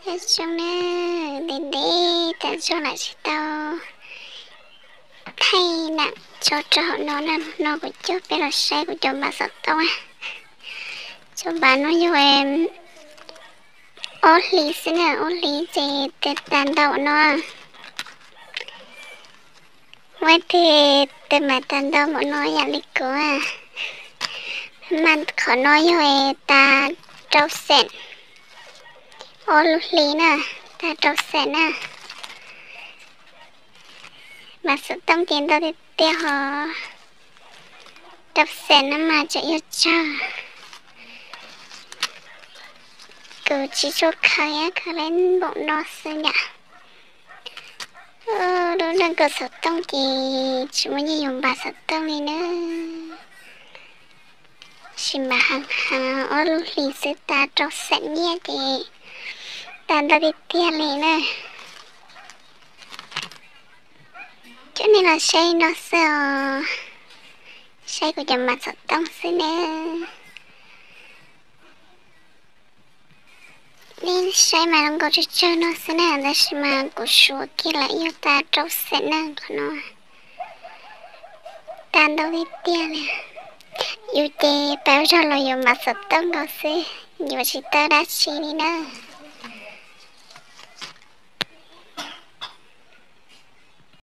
Cov zoo na, ntev ntev tas zog lawm tsis tau thaij nam tso rau hauv no na. No kuv coj peb los saib kuv cov npam xov tooj. Cov npam no yog ob hlis xwb na, ob hlis ces tas ntau no. Muaj ib tug twg mas tas ntau npaum no yam li kuv. Mas qhov no yog tas rau xees, ob lub hli na, tas rau xees na. Mas xov tooj ces ntau tiag tiag ho, rau xees na mas tseem yuav tsawg. Kuv tsis tshua khaws, khaws li npaum no xwb yom. Lub neej kawm xov tooj ces tsis muaj nyiaj yuav npam xov tooj li na. Tab sis mas heev heev, ob lub hlis xwb tas rau xees nyiaj ces tas ntau tiag tiag li na. Coj nej los saib no xwb os, saib kuv cov npam xov tooj xwb na. Nej saib mas zoo nkauj tsawg tsawg no xwb na, tab sis mas kuv suav kiag lawm yog tas rau xees na qhov no. Tas ntau tiag tiag li. Yus ces pab zog los yuav npam xov tooj nkaus xwb, yuav tsis tau dab tsi li na.